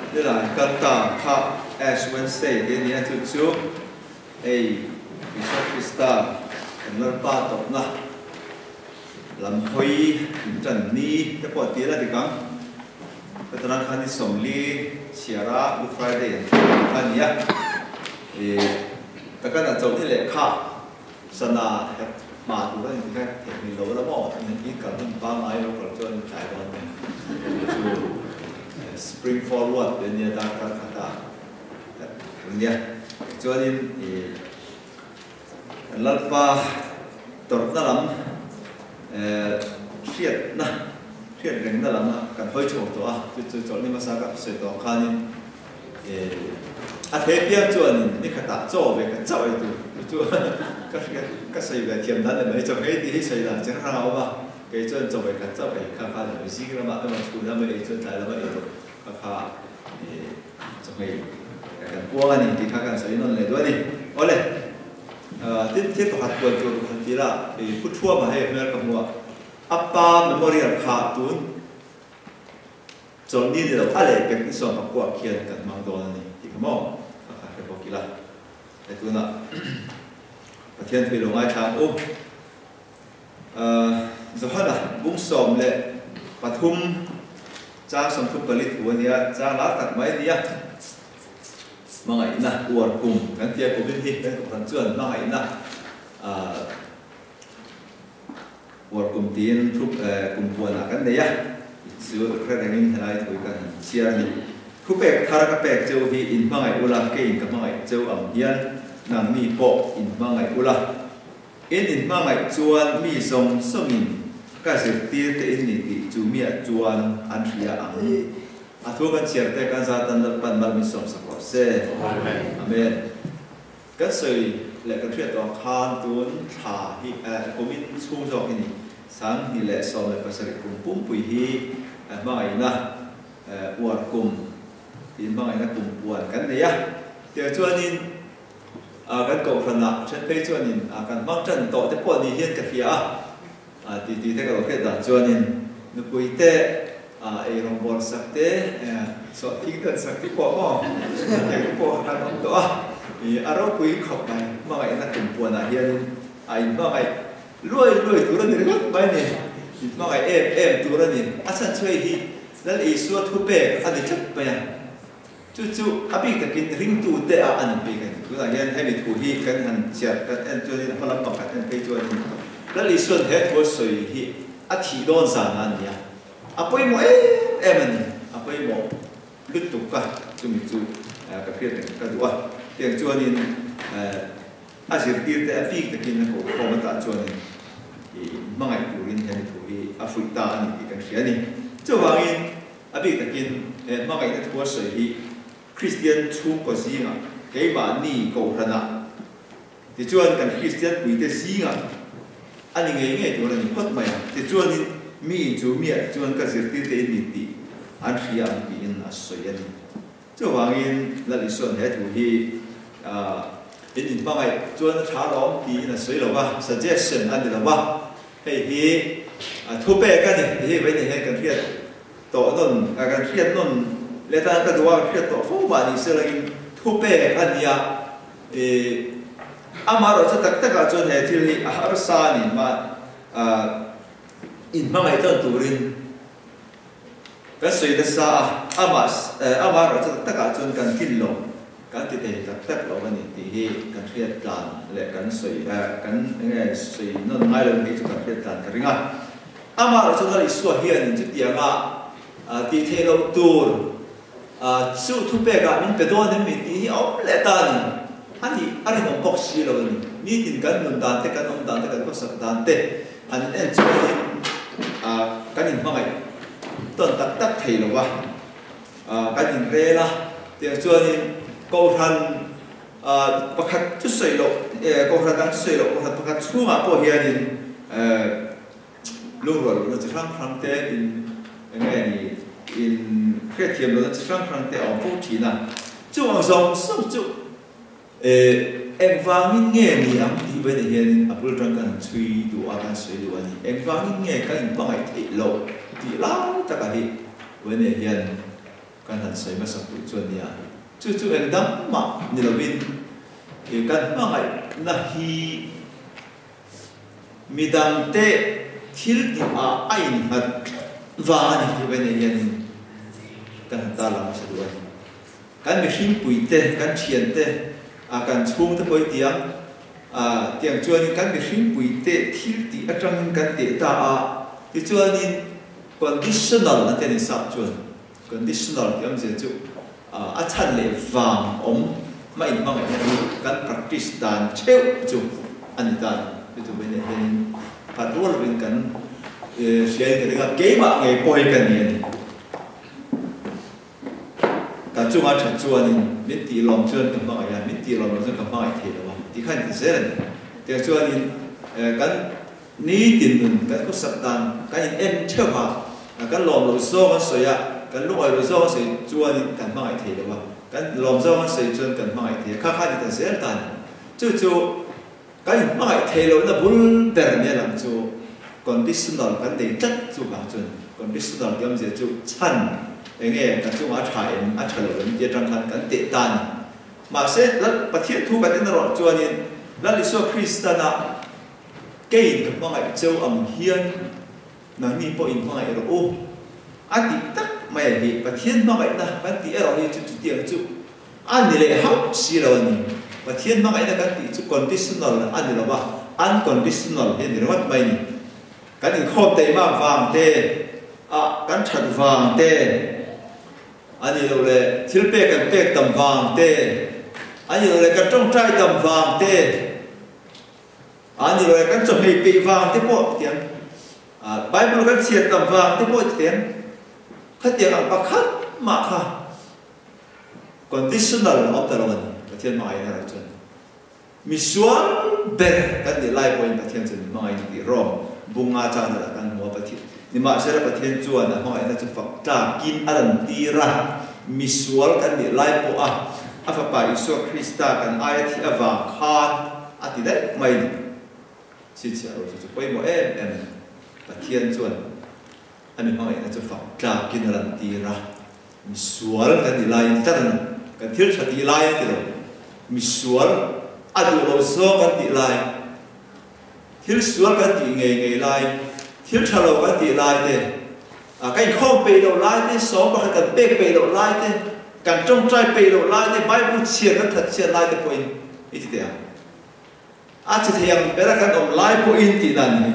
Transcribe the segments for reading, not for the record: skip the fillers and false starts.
Nilai kal ta kha Ash Wednesday te nia chu chu hei Isua Krista kan Lalpa tawpna lam hawi intan ni te pawh ti la dik ang. Ka tanah khan ni 40 chhiara Good Friday an tih ang kha a ni a. Ih takana chawlhni lehkha sana hep hma tur a ni tih kha theihnghilh lo la maw? In kal hun pangngai lo kal chuan in tlai dawn mai chu spring forward te nia darkar khata hep tur nia. Chuanin ih kan Lalpa tawrhna lam hriatna hriat rengna lama kan hawi chhuak tawh a, chu chu chawlhni hmasa ka sawi tawh ang khanin a thei piang chuanin ni khatah chaw ve khat chauh ei tur chu chu ka hriat ka sawi ve thiam dan leh mai chaw hei tih hi sawi dan chi hrang a awm a, kei chuan chaw ve khat chauh ei kha kha ni mai zing lamah emaw chhun lama ei chuan tlai lama ei loh kha kha chaw hei kan puang a ni tih kha kan sawi nawn leh duh a ni. Awle tin thil pakhat puan tur han ti la pu Thuama hei hmel ka hmu a. A pa memorial kha tun chawlhni ni lo a leh pek ni 19 khian kan hmang dawn a ni tih kha maw ka kha hre bawk ila. He tunah Pathian thui lo ngaithla ang u. Johana bung 13 chang 34 thu a nia, chang lar tak mai a nia. Hmangaihna uar kum kan tia kumin hi kan kohhran chuan hmangaihna Uar kum tiin thup kum puanah kan nei a, chu hre rengin helai thui kan han chhiar a ni. Thupek thar ka pek cheu hi in hmangaih ula, keiin ka hmangaih cheu ang hian nangni pawh in hmangaih ula. In inhmangaih chuan mi zawng zawngin ka zirtir te in ni tih chu miah chuan an hria ang. A thu kan chhiar te kan zatan Lalpan mal min sawmsak rawh se. Amen. Kan sawi leh kan hriat tawh ang khan tun thla hi kumin chhung zawk hi ni 2017 kum pumpui hi hmangaihna uar kum tiin hmangaihna kum puan kan nei a. Tiang chuanin kan kohhranah then phei chuanin kan hmang tan tawh te pawh ni hian ka hria a ti ti te ka lo hriat dan chuanin nupui te eirawngbawl sak te, sawhthing dan sak te pawh maw tiang te pawh kan awm tawh a, a ropui khawp mai. Hmangaihna kum puanah hianin a inhmangaih luai luai tur a ni ringawt mai a ni, inhmangaih em em tur a ni. A chhan chu hei hi Lal Isua thupek a ni tlat mai a, chu chu a bik takin ringtute ah a ni bik a ni. Tunah hian hemi thu hi kan han chhiar kan en chuanin a hma lampang kan en phei chuanin Lal Isua'n he thu a sawi hi a thih dawn zan a ni a. A pawimawh em em a ni, a pawimawh lutuk a, chumi chu ka hriat reng ka duh a. Tiang chuanin a zirtirte a bik takin a kohkhawm atah chuanin hmangaih turin hemi thu hi a fuih ta a ni tih kan hria a ni. Chuvangin a bik takin he hmangaihna thu a sawi hi Kristian chhungkaw zingah keimahni kohhranah Tichuan, kan Kristian puite zingah a ni ngei ngei tur a ni phawt mai a. Tichuanin, mi in chu miah chuan ka zirtirte in ni tih an hria ang tiin a sawi a ni. Chuvangin, Lal Isua'n he thu hi in inhmangaih chuan a tha lawm tiin a sawi lo va, suggestion a ni lo va, hei hi thupek a ni tih hi vawiin hian kan hriat tawh nawn, kan hriat nawn leh tan ka duh a, kan hriat tawh fo mah ni se langin thupek a nia. I amaherawh chu tak takah chuan he thil hi a harsa a ni mah inhmangaih tawn turin kan sawi nasa a, amah amaherawh chu tak takah chuan kan tlin lo, kan ti thei tak tak lo a ni tih hi kan hriat tlan leh kan sawi kan enge sawi nawn ngai lo hi chu kan hriat tlan ka ring a. Amaherawh chu Lal Isua hianin chutianga tih theih loh tur Chu thupekah min pe dawn em mi tih hi a awm leh ta a ni. A nih a rinawm bawk si lo a ni. Nitin kan nun dan te, kan awm dan te, kan khawsak dan te han en chuanin kan inhmangaih tawn tak tak thei lo va, kan inrel a. Tiang chuanin Kohhran pakhat chu sawi loh, Kohhran dang chu sawi loh, Kohhran pakhat chhungah pawh hianin Lungrual lohna chi hrang hrang te in eng nge ni in hriatthiam lohna chi hrang hrang te a awm fo thin a, chung ang zawng zawng chu engvangin nge ni ang tih vawiinah hianin a bul atang kan han chhui duh a, kan sawi duh a ni. Engvangin nge kan inhmangaih theih loh tih lai takah hi vawiinah hian. Kan han sawi hmasak duh chuan nia, chu chu eng dang mah ni lovin kan hmangaihna hi midangte thil tih ah a innghat tlat vang a ni tih vawiin hianin kan han tarlang hmasa duh a ni. Kan mihringpuite, kan thiante, kan chhungte pawh hi tiang tiang chuanin kan mihringpuite thil tih atangin kan teh ta a, tichuanin conditional an ti a ni sap chuan. Conditional tih awmzia chu a chhan leh vang awm hma inhmangaihna hi kan practice dan theuh chu a ni ta ni. Chu chu vawiin ah hianin phat rual lovin kan hriain ka ring a, keimah ngei pawh hi ka ni a ni. Ka chunga that chuanin min tih lawm chuan ka hmangaih a, min tih lawm loh chuan ka hmangaih thei lo a tih kha inti zel a ni. Tiang chuanin kan Nitin nun kan khawsak dan kan in en theuh a, kan lawm loh zawng an sawi a, kan lungawi loh zawng an sawi chuanin kan hmangaih thei lo a, kan lawm zawng an sawi chuan kan hmangaih thei a, kha kha a ni ta zel ta a ni. Chu chu kan in hmangaih thei lohna bul ber nia lang chu conditional kan nei tlat chu vang chuan conditional tih awmzia chu chhan eng nge kan chungah a tha em a tha lo em tih atang khan kan teh ta a ni. Mahse Lal Pathian thu kan en erawh chuanin Lal Isua Kristana Keiin ka hmangaih cheu ang hian nangni pawh in hmangaih rawh u. A tih tak mai a hi, Pathian hmangaihna kan tih erawh hi chu chutiang chu a ni leh hauh si lo a ni. Pathian hmangaihna kan tih chu conditional a ni lo va, unconditional hi a ni ringawt mai a ni. Kan inkhawm teimak vang te, ah kan that vang te, a ni lo leh thil pek kan pek tam vang te, a ni lo leh kan tawngtai tam vang te, A ni lo e, kan chawhmei peih vang te pawh tiang, Bible kan chhiar tam vang te pawh tiang, khatiang ang pakhat mah kha conditional a awm ta lo a ni, Pathian hmangaih erawh chuan. Misual ber kan nih lai pawhin Pathian chuan min hmangaih a ni tih Rom bunga chang deuhah kan hmu a, Pathian, nimahsela Pathian chuan a hmangaihna chu fak tlakin a rawn tir a, misual kan nih lai pawha a Fapa Isua Krista kan aia thih avang khan A ti daih mai ni. Chhinchhiah ro chu chu pawimawh em em a ni. Pathian chuan a mi hmangaihna chu fak tlakin a lan tir a, misual kan nih laiin tlat a ni. Kan thil tha tih lai a ti lo. Misual a duh lo zawng kan tih lai, thil sual kan tih ngei ngei lai, thil tha lo kan tih lai te, kan inkhawm peih loh lai te, sawm pakhat kan pek peih loh lai te, kan tawngtai peih loh lai te, Bible chhiar kan that chhiat lai te pawhin I ti teh ang. A che thei ang bera kan awm lai pawhin tih dan hi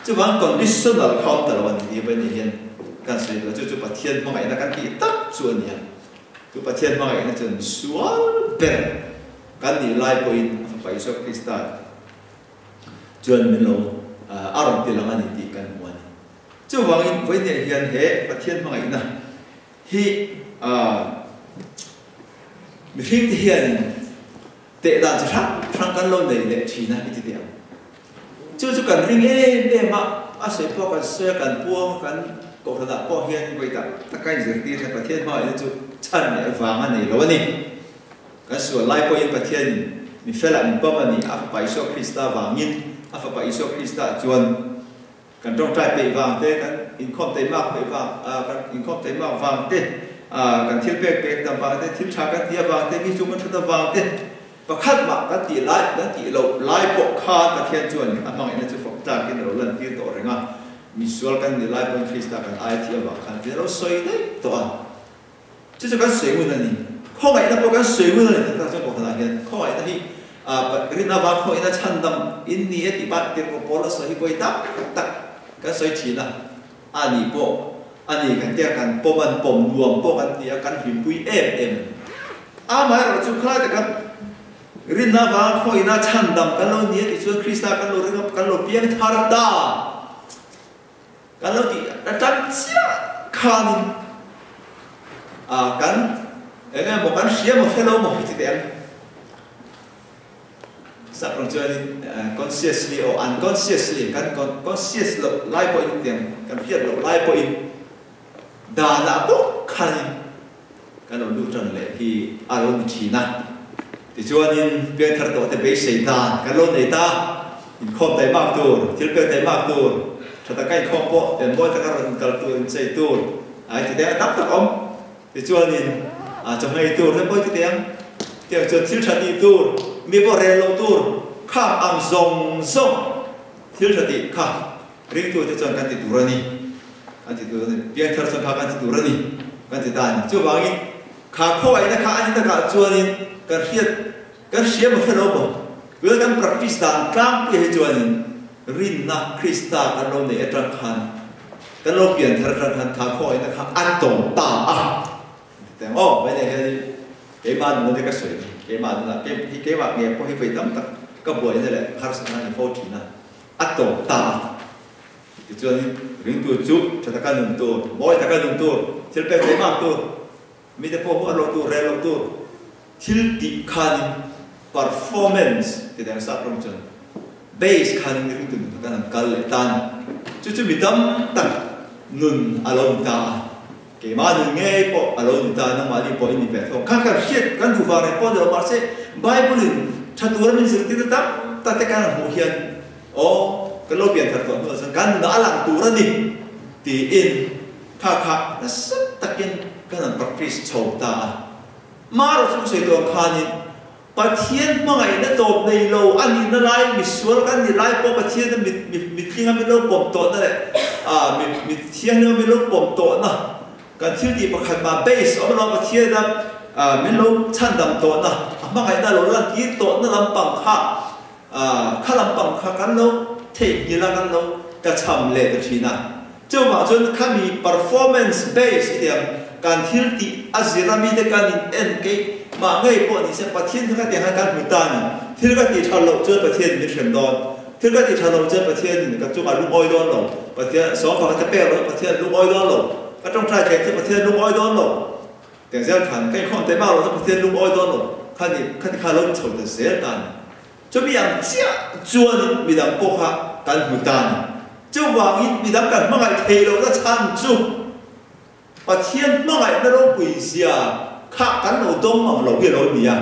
chuvang conditional kha awm ta lo a ni tih pawhin hian kan sawi duh a, chu chu Pathian hmangaihna kan tih tak chu a ni a. Chu Pathian hmangaihna chuan sual ber kan nih lai pawhin a Fapa Isua Krista chuan min lo a rawn ti lang a ni tih kan hmu a ni. Chuvangin vawiinah hian he Pathian hmangaihna hi mihring te hianin teh dan chi hrang hrang kan lo nei leh thin a i ti teh ang. Chu chu kan ring em em a, a sawi pawh kan sawi a, kan puang a, kan kohhranah pawh hian vawi tak tak a inzirtir hian Pathian hmangaihna chu chhan leh vang a nei lo a ni. Kan sual lai pawhin Pathianin mi felah min pawm a ni, a Fapa Isua Krista vangin, a Fapa Isua Krista chuan Kan tawngtai peih vang te, kan inkhawm teimak peih vang, kan inkhawm teimak vang te, kan thil pek pek tam vang te, thil tha kan tih avang te, mi chu kan that avang te, pakhat mah kan tih lai, kan tih loh lai pawh khan Pathian chuan a hmangaihna chu fak tlakin a lo lantir tawh reng a, misual kan nih lai pawhin Krista kan aia thih avang khan tin a lo sawi daih tawh a. Chu chu kan sawi ngun a ni. Khawngaihna pawh kan sawi ngun a ni. Tak chuan Kohhranah hian khawngaihna hi rinna avang khawngaihna chhandam in ni e tih bak tirhkoh pawl a sawi hi pawi tak tak kan sawi thin a. A ni pawh a ni kan tia kan pawm an pawm nuam pawh kan ti a, kan hlimpui em em a ni. Amaherawh chu khalai taka rinna avang khawngaihna chhandam kan lo ni e tih chuan Krista kan lo ring a, kan lo piang thar ta. Kan lo tih atang chiah khanin ah kan eng nge maw kan hria maw hre lo maw hi ti teh ang. Sap rang chuanin consciously or unconsciously kan conscious loh lai pawhin tiang kan hriat loh lai pawhin danah bawk khanin kan lo lut tan leh hi a lo ni thin a. Tichuanin piangthar tawh te beisei dan kan lo nei ta, inkhawm taimak tur, thil pek taimak tur, tha taka inkhawm pawh eng mawi taka rawn kal tur, inchei tur, a heti te a tam tak awm. Tichuanin a chawhmei tur te pawh chutiang tiang chuan thil tha tih tur, mi pawh rel loh tur kha ang zawng zawng thil tha tih kha ringtute chuan kan ti tur a ni, kan ti tur a ni, piangthar chuan kha kan ti tur a ni kan ti ta a ni. Chuvangin kha khawngaihna kha a ni takah chuanin kan hriat kan hria maw hre lo maw? Tuna kan practice dan tlangpui hi chuanin rinna Krista kan lo neih atang khan kan lo pian thar atang khan tha khawngaihna kha a tawng ta a ti teng aw mai nei hianin keimah nuna te ka sawi ni keimah nuna ke hi keimah nge pawh hi vawi tam tak ka buaina leh harsatna a ni fo thin a a tawng ta a tichuanin ringtu chu tha taka nun tur mawi taka nun tur thil pek thei mak tur Mite pawh huat loh tur, rel loh tur thil tih khanin performance ti dang sap rawng chuan base khanin ringtu nun kha kan han kal leh ta a ni. Chu chu mi tam tak nun a lo ni ta a, keimah nun ngei pawh a lo ni ta a, nangmahni pawh i ni ve thawk. Kha kan hriat kan duh vang reng pawh ni lo mahse Bible-in tha tura min zirtirna tam tak te kan han hmuh hian aw kan lo pian thar tawh hnuah chuan kan nunah a lang tur a ni tiin Kha kha nasa takin kan han practice chho ta a. Mara chu sawi tawh ang khanin Pathian hmangaihna tawp nei lo a nihna lai, misual kan nih lai pawh Pathiana mit mitlinga min lo pawm tawhna leh ah mit thianghlim a min lo pawm tawhna kan thil tih pakhat mah base awm lo Pathiana ah min lo chhandam tawhna a hmangaihna lo lantir tawhna lampang kha ah kha lampang kha kan lo theihnghilh a kan lo tlachham leh ta thin a. Chuvang chuan khami performance based i tiang kan thil tih a zir a mite kan in en keih mah ngei pawh ni se Pathian kha ka tiang khan kan hmu ta ni. Thil ka tih tha loh chuan Pathian min hrem dawn. Thil ka tih tha loh chuan Pathian in ka chungah lungawi dawn lo. Pathian sawmpa ka ta pek loh Pathian lungawi dawn lo. Ka tawngtai thleng chu Pathian lungawi dawn lo. Tiang zel khan ka inkhawm teh mah loh chuan Pathian lungawi dawn lo. Khani khati kha lo chho ta zel ta ni. Chumi ang chiah chuanin midang pawh kha kan hmu ta a ni. Chuvangin midang kan hmangaih thei lohna chhan chu Pathian hmangaihna ropui zia kha kan lo dawng ang lo hi a lo ni a.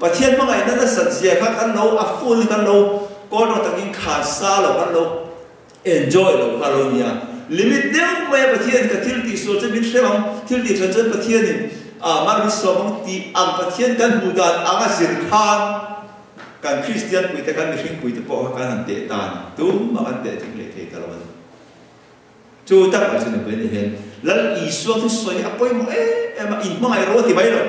Pathian hmangaihna nasat zia kha kan lo a full in kan lo kawl rawh takin khan sa lo kan lo enjoy lo kha a lo ni a. Limit deuh mai a Pathian ka thil tih sual chu min hrem ang, thil tih tha chuan Pathianin ah mar min sawm ang tih ang Pathian kan hmuh dan anga zir khan kan Kristian puite kan mihring puite pawh kha kan han teh ta a ni. Tumah kan teh tling leh thei ta lo a ni. Chu tak mai chu nupui a nih hian Lal Isua thu sawi hi a pawimawh em em a, inhmangaih rawh a ti mai lo.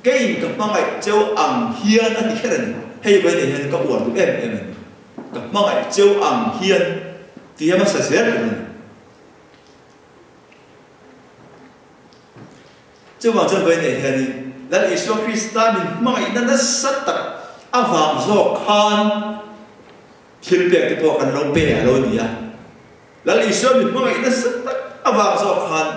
Keiin ka hmangaih cheu ang hian a ti kher a ni. Hei vawi nih hian ka uar duh em em a ni. Ka hmangaih cheu ang hian ti hmasa zel tur a ni. Chuvang chuan vawi nih hianin Lal Isua Krista min hmangaihna nasa tak avang zawk khan thil pek te pawh kan lo pe a lo ni a. Lal Isua min hmangaih nasa tak avang zawk khan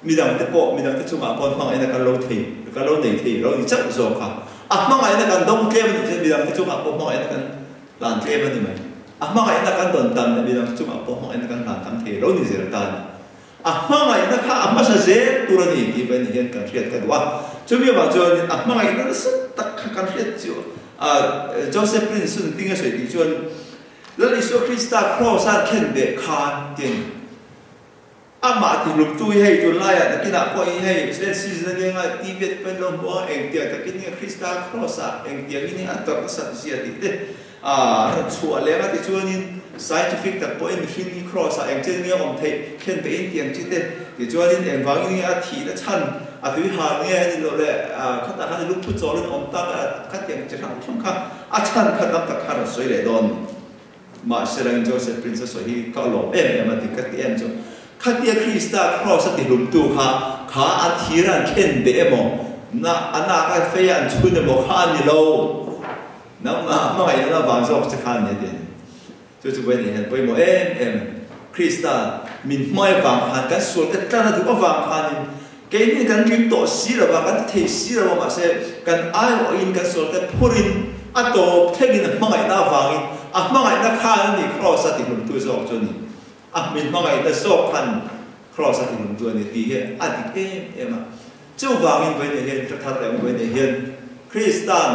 midang te pawh, midang te chungah pawh hmangaihna kan lo thei, kan lo nei thei lo ni chauh zawk a. A hmangaihna kan dawng tlem a nih chuan midang te chungah pawh hmangaihna kan hlan tlem a ni mai. A hmangaihna kan dawn tam leh midang te chungah pawh hmangaihna kan hlan tam thei lo ni zel ta a ni. A hmangaihna kha a hmasa zel tur a ni tih pawh hian kan hriat ka duh a. Chumi avang chuan a hmangaihna nasa tak kha kan hriat chu Joseph Prince chu tinge sawi tih chuan Lal Isua Krista Kraws-a khen beh khan tin amah tihlumtu hi hei tunlaiah nakinah pawh hi hei Lent season a nia nga TV te pawhin lo hmu a, engtiang takin nge Krista Kraws-ah engtiangin nge a tawrh nasat zia tih te a rawn chhuah leng a tichuanin scientific tak pawhin mihring hi Kraws-ah engchen nge a awm theih khen behin tiang chi te tichuanin engvangin nge a thihna chhan a tui hal nge a nih loh leh khatah khan lungphu chawlin a awm tak a khatiang chi hrang hrang kha A chhan kha tam tak kha rawn sawi leh dawn ni. Mahse langin Joseph Prince a sawi hi ka lawm em em a ti ka ti em chu. Khatia Krista Kraws a tihlumtu kha kha an thir a an khen beh emaw, na a nak a fei a an chhun emaw kha a ni lo. Nangmah hmangaihna la vang zawk che kha a ni a ti a ni. Chu chu vawiin hian pawimawh em em a ni. Krista min hmai avang khan, kan sual te tlan a duh avang khanin keini kan tling tawh si lo va, kan ti thei si lo va, mahse kan aiawhin kan sual te phurin a tawp thlengin a hmangaihna avangin a hmangaihna khan a ni Kraws a tihlumtu zawk chu a ni. A min hmangaihna zawk khan Kraws a tihlumtu a ni tih hi a dik em em a. Chuvangin vawiin hian ka thar leh vawiin hian Krista'n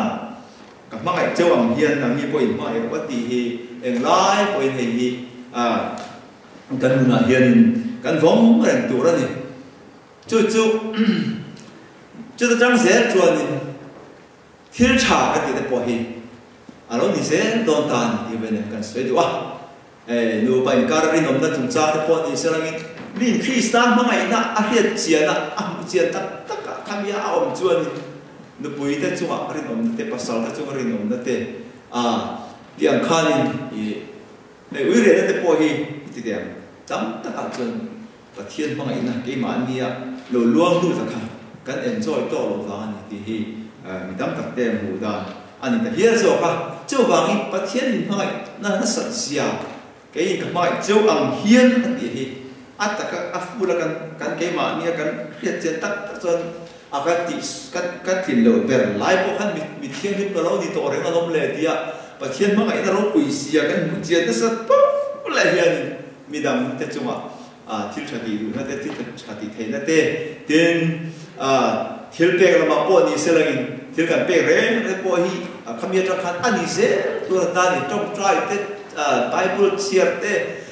Ka hmangaih cheu ang hian nangni pawh in hmangaih rawh a tih hi englai pawhin hei hi kan nunah hianin kan vawng reng tur a ni. Chu chu chuta tang zel chuanin thil tha ka tih te pawh hi a lo ni zel dawn ta a ni tih veiin kan sawi duh a. Hei nupa inkar rinawmna chungchang te pawh ni selangin miin Krista hmangaihna a hriat chiana a hmuh chian tak takah khami a awm chuanin nupui te chungah rinawmna te pasal te chunga rinawmna te a tih ang khanin i hei uirehna te pawh hi i ti teh ang tam takah chuan Pathian hmangaihna keimahnia lo luang lut a kha kan enjoy tawk loh vang a ni tih hi mi tam tak te hmuh dan a ni ta hial zawk a. Chuvangin Pathian min hmangaihna nasat zia keiin ka hmangaih cheu ang hian a tih hi a taka a ful a kan kan keimahnia kan hriat chian tak tak chuan a kan tih kan kan tlin loh ber lai pawh khan mi mi thianghlim ka lo ni tawh reng alawm le tia Pathian hmangaihna ropui zia kan hmuh chian nasat pauh leh hianin Midang te chungah thil tha tih duhna te, thil tha tih theihna te, tin thil pek lamah pawh ni se langin thil kan pek reng reng pawh hi khami atang khan a ni zel tur a tan in tawngtai te, Bible chhiar te,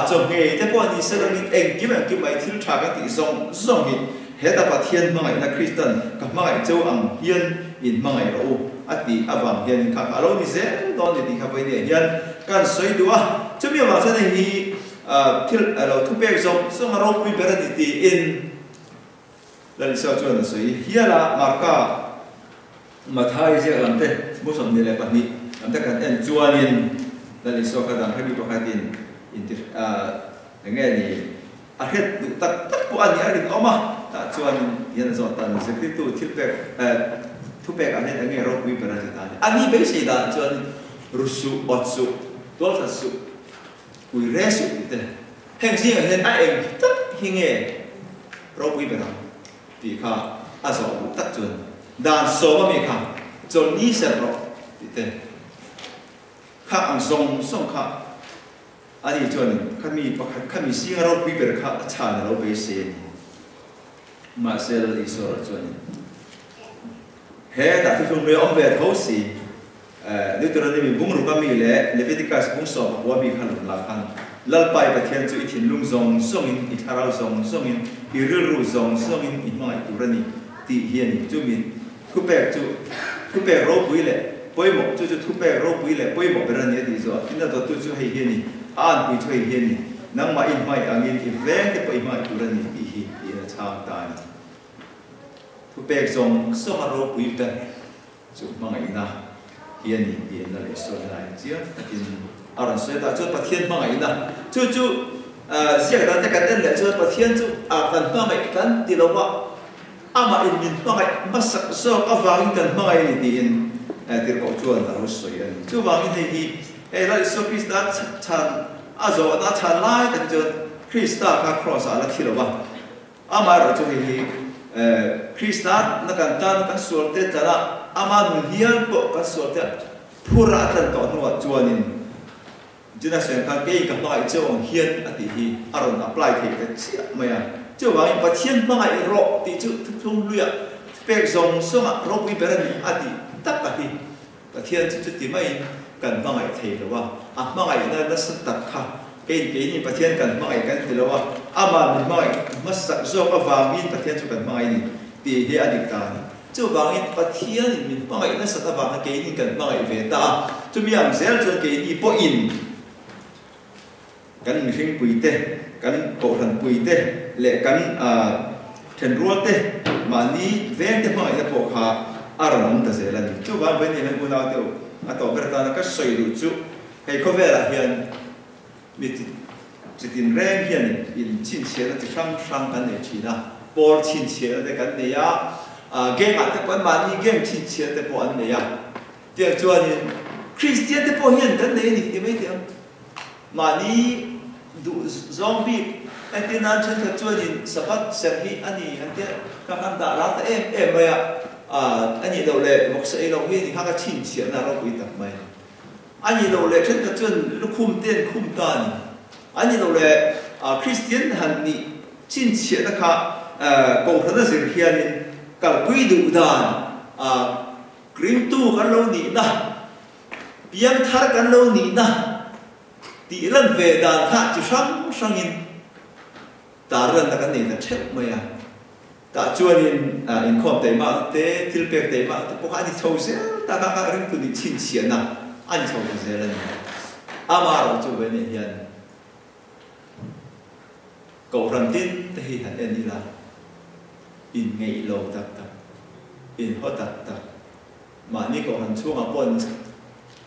chawhngei te pawh ni se langin engkim engkim mai thil tha kan tih zawng zawng hi heta Pathian hmangaihna Kristan ka hmangaih cheu ang hian in hmangaih rawh u a tih avang hian kha kha a lo ni zel dawn ni tih kha vawinia hian Kan sawi duh a, chumi avang chuan hei hi thil lo thupek zawng zawng a ropui ber a ni tiin Lalisua chuan a sawi hial a, Marka Mathai ziak lam te mu 22 lam te kan en chuanin Lalisua kha dang hremi pakhatin inti eng nge ni a hret duh tak tak pawh a ni a rinawm a, tah chuanin hian a zawt ta a ni, zirtirtu thilpek thupek ah hian eng nge ropui ber a ti ta a ni, a ni beisei dan chuanin Ru suh, awt suh, tual that suh, ui re suh tih te heng zingah hian a eng tak hi nge ropui ber ang tih kha a zawh duh tak chuan dan sawm ami kha chawlhni serh rawh tih te kha ang zawng zawng kha ani chuanin khami pakhat khami zinga ropui ber kha a chhan a lo beisei a ni. Mahse Lal Isua erawh chuanin hetah thuthlung hlui a awm ve tho si. Deuteronomy bung ruk a mi leh Leviticus bung 14 mi kha lun lah khan Lalpa i Pathian chu i thinlung zawng zawngin, i thlarau zawng zawngin, i rilru zawng zawngin i hmangaih tur a ni tih hi a ni. Chumi thupek chu thupek ropui leh pawimawh, chu chu thupek ropui leh pawimawh ber a ni a tih zawh. Tin a dawttu chu hei hi a ni, a anpui chu hei hi a ni, nangmah i hmangaih angin i veng te pawh i hmangaih tur a ni tih hi tiin a chhang ta a ni. Thupek zawng zawng a ropui ber. Chu hmangaihna hi a ni tih na leh sawi lai chiang takin a rawn sawi ta. Chuan Pathian hmangaihna chu chu ziak dan te kan en leh chuan Pathian chu a kan hmangaih kan ti lo a, amah in min hmangaih hmasak zawk avangin kan hmangaih a ni tiin tirhkoh chuan a lo sawi a ni. Chuvangin hei hi hei Lal Isua Krista chhan a zawhna a chhan lai tak chuan Krista kha Kraws ah a la thi lo va, Amaherawh chu hei hi Krista na kan tan kan sual te tlan a, ama nun hial pawh kan sual te phur a tlan tawh hnuah chuanin Jina Siang khan keiin ka hmangaih cheu ang hian a tih hi a rawn apply thei ta chiah mai a. Chuvangin Pathian hmangaih rawh tih chu thuthlung hluiah pek zawng zawngah ropui ber a ni a tih tak a hi. Pathian chu chuti maiin kan hmangaih thei lo a, a hmangaihna nasa tak kha keiin keini Pathian kan hmangaih kan ti lo a, amah min hmangaih hmasak zawk avangin Pathian chu kan hmangaih a ni tih hi a dik ta a ni. Chuvangin Pathianin min hmangaih nasat avanga keini kan hmangaih ve ta a, chumi ang zel chuan keini pawhin kan mihringpui te, kan kohhranpui te leh kan thenrual te mahni veng te hmangaihna pawh kha a rawn awm ta zel a ni. Chuvang vei ni hian unau te u, a tawh ber atana ka sawi duh chu hei khawvelah hian mi chitin reng hian in chhinchhiahna chi hrang hrang kan nei thin a, pawl chhinchhiahna te kan nei a, gang ah te pawh an mahni gang chhinchhiahna te pawh an nei a, tiang chuanin Kristian te pawh hian kan nei a ni ti mai teh ang. Mahni duh zawng bik entir nan thenkhat chuanin Sabbath serh hi a ni an tia kha khan dah lar ta em em mai a, a nih loh leh vawksa ei loh hi a ni kha ka chhinchhiahna ropui tak mai. A nih loh leh thenkhat chuan lukhum te an khum ta a ni. A nih loh leh Kristian han nih chhinchhiahna kha Kohhran a zir hianin kalpui duh dan Kringtu kan lo nihna Piangthar kan lo nihna tih lan ve dan kha chi hrang hrangin tarlanna kan nei ta theuh mai a. Tah chuanin inkhawm taima te, thil pek taima te pawh kha a ni chho zel ta kha kha ringtu nih chhinchhiahna a ni chho ta zel a ni. Amaherawh chu ve nih hian Kohhran tin te hi han en ila, inngeih lo tak tak, inhaw tak tak, mahni Kohhran chhungah pawh ni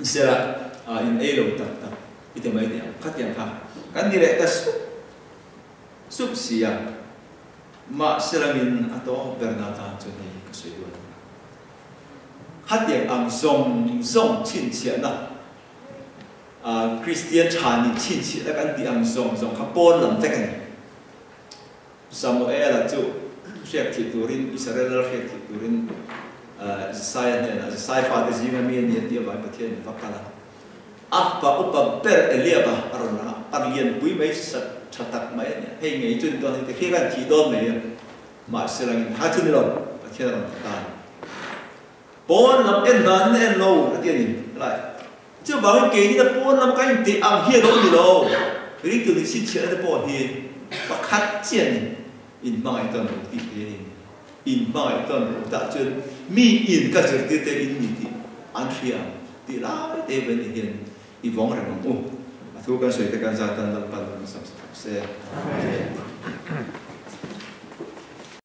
sela in ei lo tak tak i ti mai teh ang. Khatiang kha kan ni leh ta sup sup si a, mahse langin a tawp berna atan chuan hei hi ka sawi duh a ni. Khatiang ang zawng zawng chhinchhiahna Kristian tha nih chhinchhiahna kan tih ang zawng zawng kha pawn lam vek a ni. Samuela chu hriak thih turin, Israel lal hriak thih turin Jesaia hnenah, Jesai fate zinga mi a ni a tih avangin Pathian in va kal a. A fapa upa ber Eliaba a rawn lang a, par lianpui mai sat tha tak mai a ni a, hei ngei chu ni dawn hei tikhi khan thih dawn mai a, mahse langin kha chu ni lo, Pathian a rawn ta ta a ni. Pawn lam en dan in a en lo a ti a ni lai. Chuvangin keini na pawn lam ka intih ang hi a lo ni lo. Ringtu nih chhinchhiahna te pawh hi pakhat chiah a ni. In hmangaih tawn rawh tih te a ni. In hmangaih tawn rawh tah chuan mi in ka zirtir te in ni tih an hria ang tih lai te ve ni hian i vawng reng ang u. A thu kan sawi te kan zat tan Lalpan min sam sak se. Amen.